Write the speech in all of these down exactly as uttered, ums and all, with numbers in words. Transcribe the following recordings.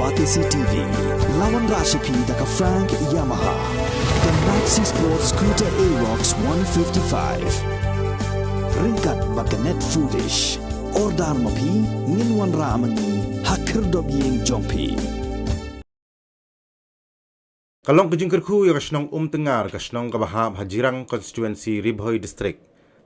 Batesi T V, la wanrah sha phi da ka Frank Yamaha, ka Maxi Sport Scooter Aerox one fifty-five. Ryngkat bad ka Net Foodish. Order ma phi, ngin wanrah ma ngi ha khyrdop ïing jong phi. Ka long ka jingkyrkhu ïa ka shnong Umtyngar, ka shnong kaba hap ha Jirang Constituency, Ri Bhoi District.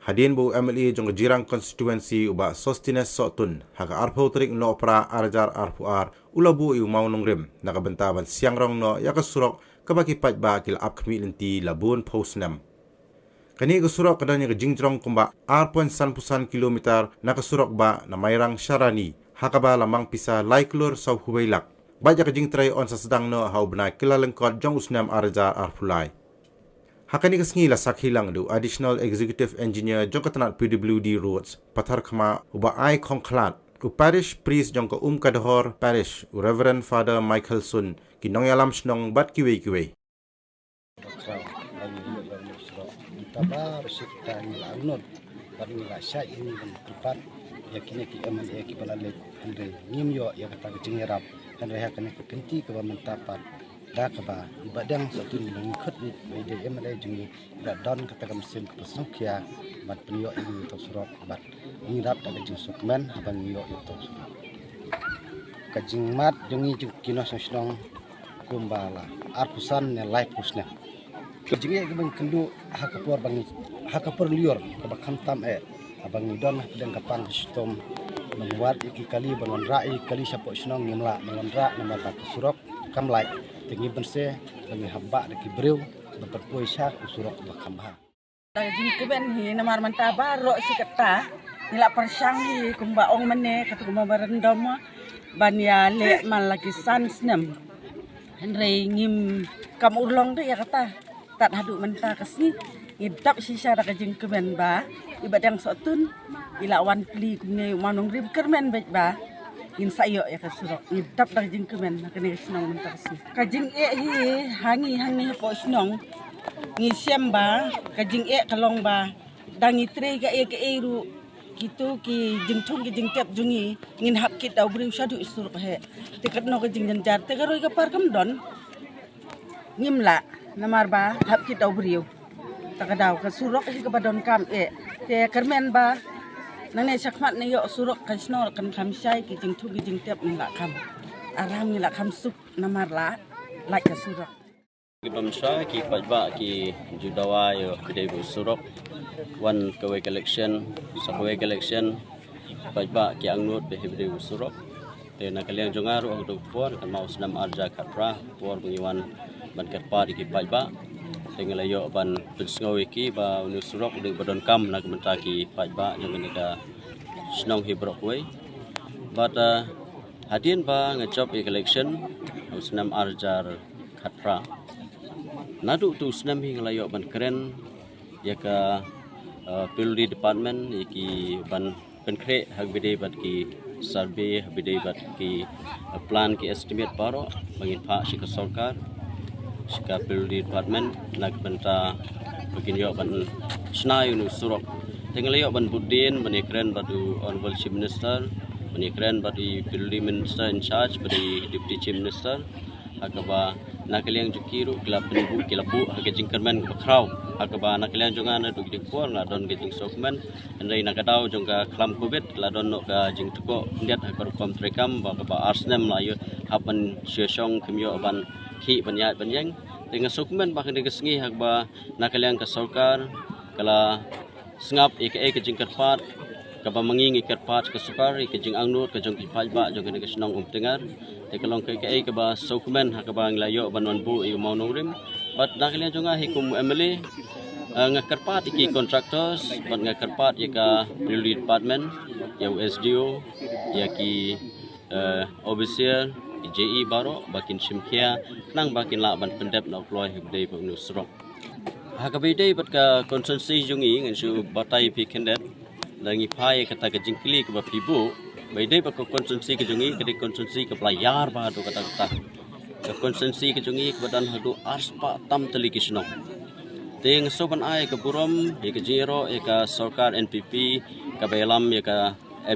Hadien ba u M L A jong ka Jirang Constituency, u Bah Sosthenes Sohtun, ha ka arphew tarik u Nohprah ar hajar arphew ar, u la buh ïa u mawnongrim na ka bynta ban siang rong noh ïa ka surok kaba ki paidbah ki la ap khmih lynti la bun phew snem. Kane ka surok ka don ïa ka jingjrong kumba ar point san phew san kilometer na ka surok bah na Mairang sha Rani, ha kaba la mang pisa lai klur saw phew wei lak. Bad ïa ka jingtrei yn sa sdang noh ha u bnai Kyllalyngkot jong u snem ar hajar arphew lai. Ha kane ka sngi la sakhi lang da u Additional Executive Engineer jong ka tnat P W D Roads, Patharkhmah, u Bah Aikhongkhlad, u Parish Priest jong ka Umkadhor Parish, u Reverend Father Michael Sun, ki nongïalam shnong bad kiwei kiwei. Khraw, ba ngi ïoh ïa u surok. Mynta baroh shi katta ngi la angnud, bad ngi la shai ïa ngi ban kyrpad ïa kine ki M L A kiba la leit, hynrei ngim ïoh ïa kata ka jingïarap, hynrei ha kane ka kynti kaba mynta pat, da kaba i Bah Deng Sohtun ba ngi khot ïa i dei M L A jong ngi, i la don kata ka mynsiem kaba sngewkhia ban pynïoh ïa ngi uta u surok, bad ngi dap da ka jingsngewkmen haba ngi ïoh ïa uta u surok. Ka jingmad jong ngi jong ki nongshong shnong kumba la arphew san ne laiphew snem. Ka jingeh kaba ngi kynduh ha ka por ba ngi, ha ka por lyiur kaba khamtam eh, haba ngi don hapdeng ka pang ka shitom, ban wad ïa ki kali, ban wanrah ïa ki kali shapoh shnong ngim lah ban wanrah namar ba ka surok kam lait. Te ngi banse ba ngi hap bah da ki briew ban pynpoi sha u surok ba kham bha. Da ka jingkmen hi namar mynta baroh shi katta ngi la pyrshang hi kumba ong mynne, kata kumba ba ryndom ban ïaleh man la ki san snem. Hynrei ngim, kam urlong de ïa kata. Tad haduh mynta ka sngi ngi dap shisha da ka jingkmen ba i Bah Deng Sohtun i la wan plie kumne u mawnongrim, kyrmen beit ba ngin sa ïoh ïa ka surok. Ngi dap da ka jingkmen ha kane ka shnong mynta ka sngi. Ka jingeh hi ha ngi hangne hapoh shnong, ngi shem ba ka jingeh ka long ba da ngi trei kaei kaei ruh, kito ki jingthung ki jingtep jong ngi ngin hap kit da u briew shaduh surok heh. Te katno ka jingjynjar, te ka roi ka par kam don. Ngim lah namar ba hap kit da u briew. Ta ka daw ka surok hi kaba donkam eh. Te kyrmen ba nangne shakhmat ne ïoh surok, ka shnong kan kham shai, ki jingthung ki jingtep ngi la kham aram, ngi la kham suk namar la lait ka surok. Ki bamsa ki paidbah ki ju dawa ïa u bidei u surok. Wan kawei ka election sa kawei ka election, paidbah ki angnud ba hi bidei u surok. Te na ka liang jong nga ruh ha katu ka por, kynmaw snem ar hajar khatphra, por ba ngi wan ban kyrpad ïa ki paidbah, te ngi la ïoh ban pynsngew ïa ki ba une u surok u dei ba donkam na ka bynta ki paidbah jong kane ka shnong hi baroh kawei. Bad, ah, hadien ba nga jop ïa ka election ha u snem ar hajar khatphra, naduh utu u snem hi nga la ïoh ban kren ïa ka, ah, P W D department, ïa ki ban pynkhreh ha kaba ïadei bad ki survey, ha kaba ïadei bad ki, eh, plan, ki estimate baroh ba ngin phah sha ka sorkar, sha ka P W D department, na ka bynta ba kin ïoh ban shna ïa une u surok. Te nga la ïoh ban bud dien ban ïakren bad u Honorable Chief Minister, ban ïakren bad i P W D Minister in charge bad i Deputy Chief Minister, ha kaba na ka liang jong ki ruh ki la pynbuh, ki la buh ha ka jingkyrmen kaba khraw. Ha kaba na ka liang jong nga naduh kine ki por nga don ka jingsngewkmen, hynrei na ka daw jong ka khlam covid la don noh ka jingtyrkhong khyndiat ha ka rukom treikam, ba kaba ar snem la ïoh hap ban shu shong, kim ïoh ban khih ban ïaid ban ïeng. Te nga sngewkmen ba kane ka sngi ha kaba na ka liang ka sorkar ka la sngap ïa kaei ka jingkyrpad kaba ma ngi ngi kyrpad ka sorkar, ïa ka jingangnud ka jong ki paidbah jong kane ka shnong Umtyngar. Te ka long kaei kaei kaba sngewkmen ha kaba ngi la ïoh ban wan buh ïa u mawnongrim. Bad na ka liang jong nga hi kum M L A, eh, nga kyrpad ïa ki contractors, bad nga kyrpad ïa ka P W D department, ïa u S D O, ïa ki, eh, officer, ki J E baroh, ba kin shim khia khnang ba kin lah ban pyndep na u kloi ha kaba ïadei bad une u surok. Ha kaba ïadei bad ka constituency jong ngi, ngan shu batai ïa phi khyndiat, lada ngi phai ïa kata ka jingkylli kaba phi buh, ba ïadei bad ka constituency ka jong ngi, ka dei constituency kaba la ïar bha haduh katta katta. Ka constituency ka jong ngi kaba don haduh arspah tam tylli ki shnong. Te nga sngewbha ban ai ka burom ïa ka jingïaroh ïa ka sorkar N P P kaba ïalam ïa ka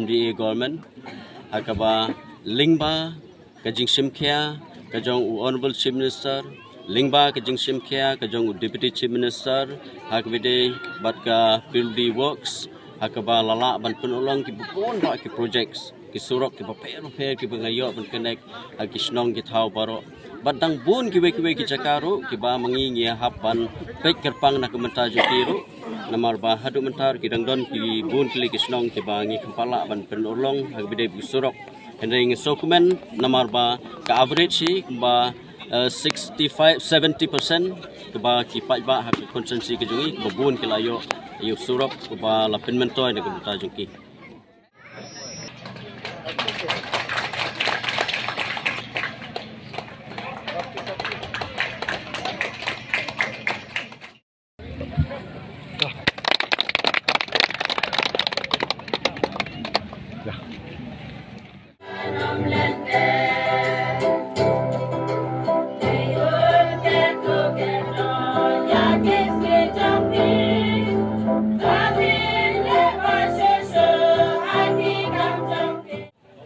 M D A government, ha kaba lyngba Ka jingshimkhia ka jong u Honorable Chief Minister, lyngba ka jingshimkhia ka jong u Deputy Chief Minister, ha kaba ïadei bad ka P W D Works, ha kaba la lah ban pynurlong kiba bun bah ki projects, ki surok kiba pher pher kiba ngi ïoh ban connect ha ki shnong ki thaw baroh. Bad dang bun kiwei kiwei ki jaka ruh kiba ma ngi ngi hap ban peit kyrpang na ka bynta jong ki ruh. Namar ba haduh mynta ki dang don ki bun tylli ki shnong kiba ngi khlem pat lah ban pynurlong ha kaba ïadei bad ki surok. Hynrei ngi sngewkmen namar ba ka average hi kumba, eh, sixty-five, seventy percent kaba ki paidbah ha ka constituency ka jong ngi, kaba bun ki la ïoh ïa u surok kaba la pynmyntoi na ka bynta jong ki.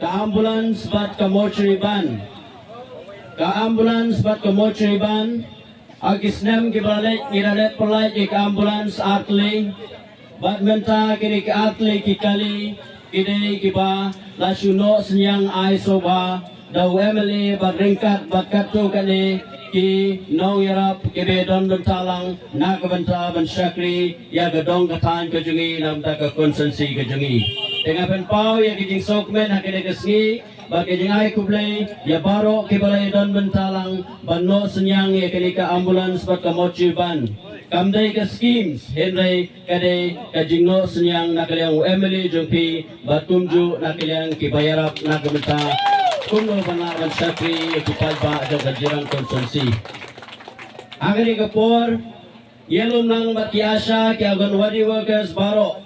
Ka ambulance bad ka mortuary van. Ka ambulance bad ka mortuary van. Ha ki snem kiba la leit ngi la leit pynlait ïa ka ambulance ar tylli. Bad mynta kine ki ar tylli ki kali ki dei kiba la shu noh synñiang ai sngewbha da u M L A bad ryngkat bad katto katne ki nongïarap kiba don bynta lang na ka bynta ban shakri ïa ka dong ka thaiñ ka jong ngi na ka bynta ka constituency ka jong ngi. Te nga pynpaw ïa ka jingsngewkmen ha kane ka sngi bad ka jingai khublei ïa baroh kiba la ïadon bynta lang ban noh synñiang ïa kane ka ambulance bad ka mortuary van. Kam dei ka schemes hynrei ka dei ka jingnoh synñiang na ka liang u M L A jong phi bad kumjuh na ka liang kiba ïarap na ka bynta kumno ban lah ban shakri ïa ki paidbah jong ka Jirang constituency. Ha kane ka por, ïalum lang bad ki ASHA, ki Anganwadi workers baroh.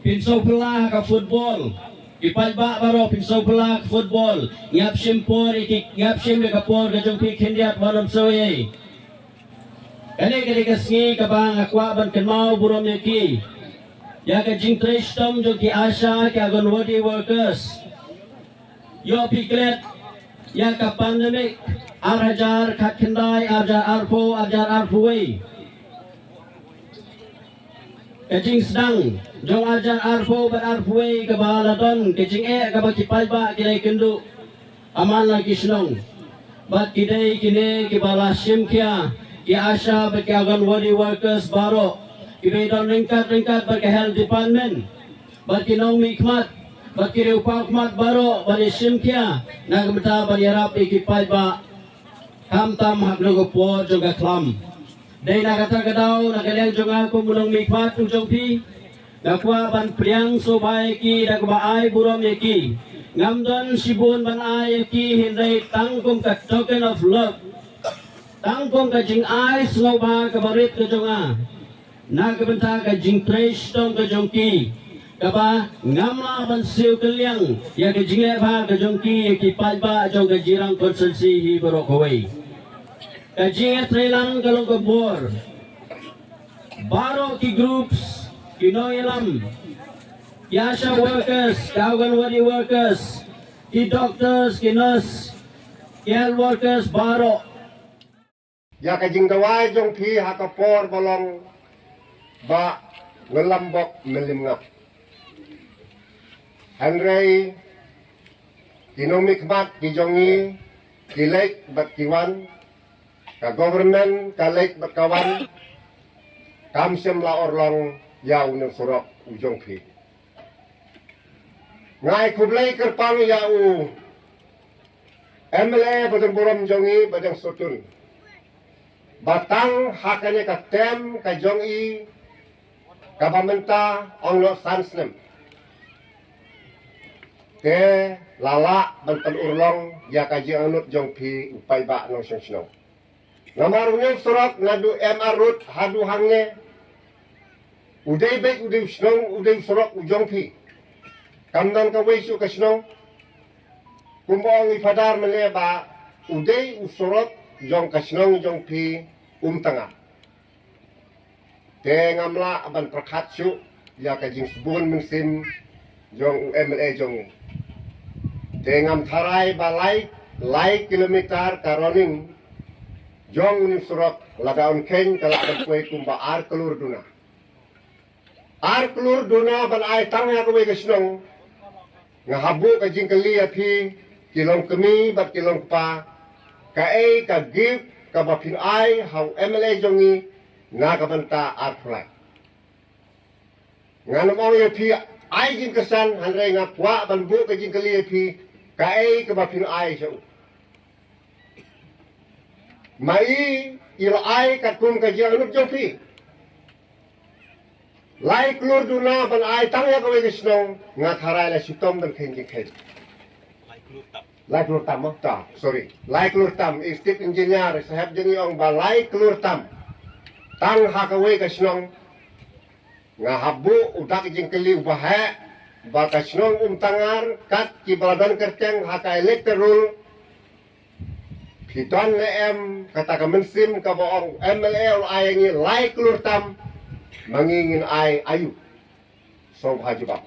Phin sngewphylla ha ka football. Ki paidbah baroh phin sngewphylla ha ka football. Ngi hap shim por ïa ki, ngi hap shim ïa ka por ka jong phi khyndiat, wat nym sngewsih. Kane ka dei ka sngi kaba nga kwah ban kynmaw burom ïa ki. Ïa ka jingtrei shitom jong ki ASHA, ki Anganwadi workers. Ïoh phi klet ïa ka pandemic ar hajar khatkhyndai, ar hajar arphew, ar hajar arphew wei. Ka jingsdang jong ar hajar arphew bad arphew wei kaba la don ka jingeh kaba ki paidbah ki la ïakynduh ha man la ki shnong. Bad ki dei kine kiba la shim khia ki ASHA bad ki Anganwadi workers baroh kiba don ryngkat ryngkat bad ka health department. Bad ki nongmihkhmat bad ki riewpawkhmat baroh ban ïashim khia na ka bynta ban ïarap ïa ki paidbah. Khamtam ha kano ka por jong ka khlam. Dei na kata ka daw na ka liang jong nga kum u nongmihkhmat u jong phi, nga kwah ban pdiang sngewbha ïa ki da kaba ai burom ïa ki. Ngam don shibun ban ai ïa ki hynrei tang kum ka token of love, tang kum ka jingai sngewbha kaba rit ka jong nga na ka bynta ka jingtrei shitom ka jong ki, kaba ngam lah ban siew kylliang ïa ka jingleh bha ka jong ki ïa ki paidbah jong ka Jirang constituency hi baroh kawei. Ka jingïatreilang ka long ka bor. Baroh ki groups, ki nongïalam, ki ASHA workers, ki Anganwadi workers, ki doctors, ki nurse, ki health workers baroh. Ïa ka jingduwai jong phi ha ka por ba long ba ngam lah bok mylliem ngap. Hynrei ki nongmihkhmat ki jong ngi ki leit bad ki wan, ka government ka leit bad ka wan, kam shym la urlong ïa une u surok u jong phi. Nga ai khublei kyrpang ïa u MLA ba dang burom jong ngi ba dang sutun. Ba tang ha kane ka term ka jong i kaba mynta ong noh san snem. Te la lah ban pynurlong ïa ka jingangnud jong phi u paidbah nongshong shnong. Namar une u surok naduh M R Road haduh hangne. U dei beit u dei u shnong, u dei u surok u jong phi. Kam don kawei shuh ka shnong. Kumba ong i Phadar mynne ba u dei u surok jong ka shnong jong phi Umtanga. Te ngam lah ban pyrkhat shuh ïa ka jingsbun mynsiem jong u MLA jong ngi. Te ngam tharai ba lai Lai kilometer ka running jong u surok, lada un kheiñ ka lah ban poi kumba ar klur duna. Ar klur duna ban ai tang ha kawei ka shnong. Nga hap buh ka jingkylli ïa phi, ki long kmie bad ki long kpa, kaei ka gift kaba phin ai ha u M L A jong ngi na ka bynta ar phew lai? Ngan ym ong ïa phi ai jingkyrshan, hynrei nga kwah ban buh ka jingkylli ïa phi, kaei kaba phin ai sha u? Ma i, i la ai katkum ka jingangnud jong phi. Lai klur duna ban ai tang ïa kawei ka shnong, nga tharai la shitom ban kheiñ jingkheiñ. Lai klur tam, mo? Ta, sorry. Lai klur tam, i Chief Engineer saheb jong ngi ong ba lai klur tam. Tang ha kawei ka shnong. Nga hap buh u dak jingkylli uba heh, ba ka shnong Umtangar, kat kiba la don kyrteng ha ka electoral roll, phi don ne em kata ka mynsiem kaba ong M L A u la ai ïa ngi lai klur tam, ma ngi ngin ai aïu? Sngewbha ha jubab.